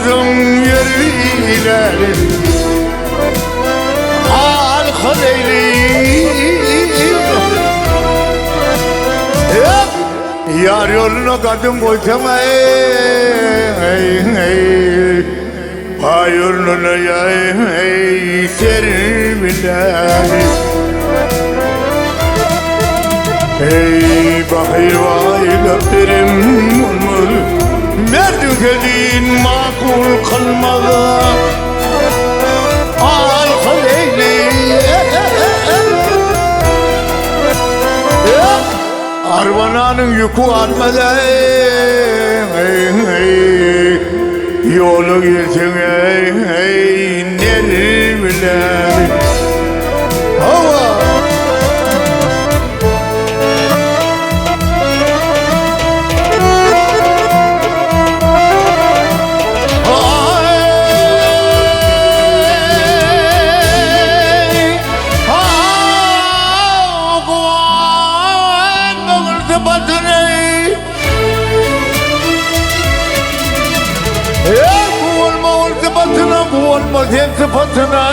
bolsaň ýer bilen Al haleýli Ýar ýoluna gadym goýsaň eý Paý ornuna ýaý ser bilen Ey bahyr waýla berim olmaz Merdiň sözün makul kylmaz Al haleýli Arwananyň ýüki galmaz Ýola girseň eý ner bilen Hawa Sen sypatyna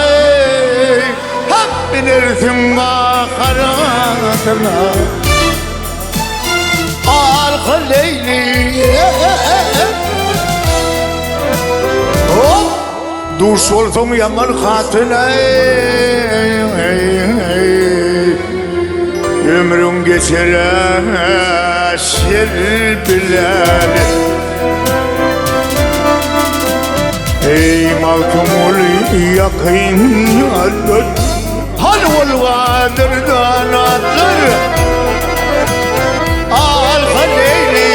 Hak bilersiň aharatyna Al haleýli Hop Duş bolsaň ýaman hatyna Ömrüň geçer şer bilen Eý Magtymguly ýakyn aldyr Hal bolgadyr danatlar Al haleýli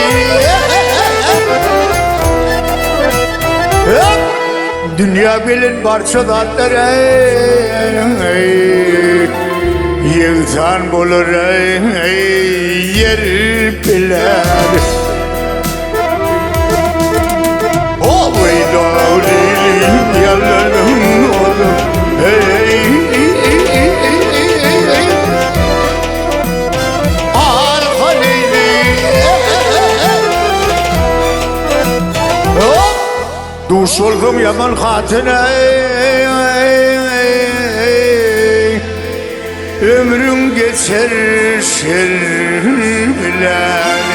Dünýä gelen barça zatlar Ýegsan bolar ýer bilen Oy dağlili yalanım olur Hey Al halili Duş bolsaň ýaman hatyna Ömrüň geçer şer bilen.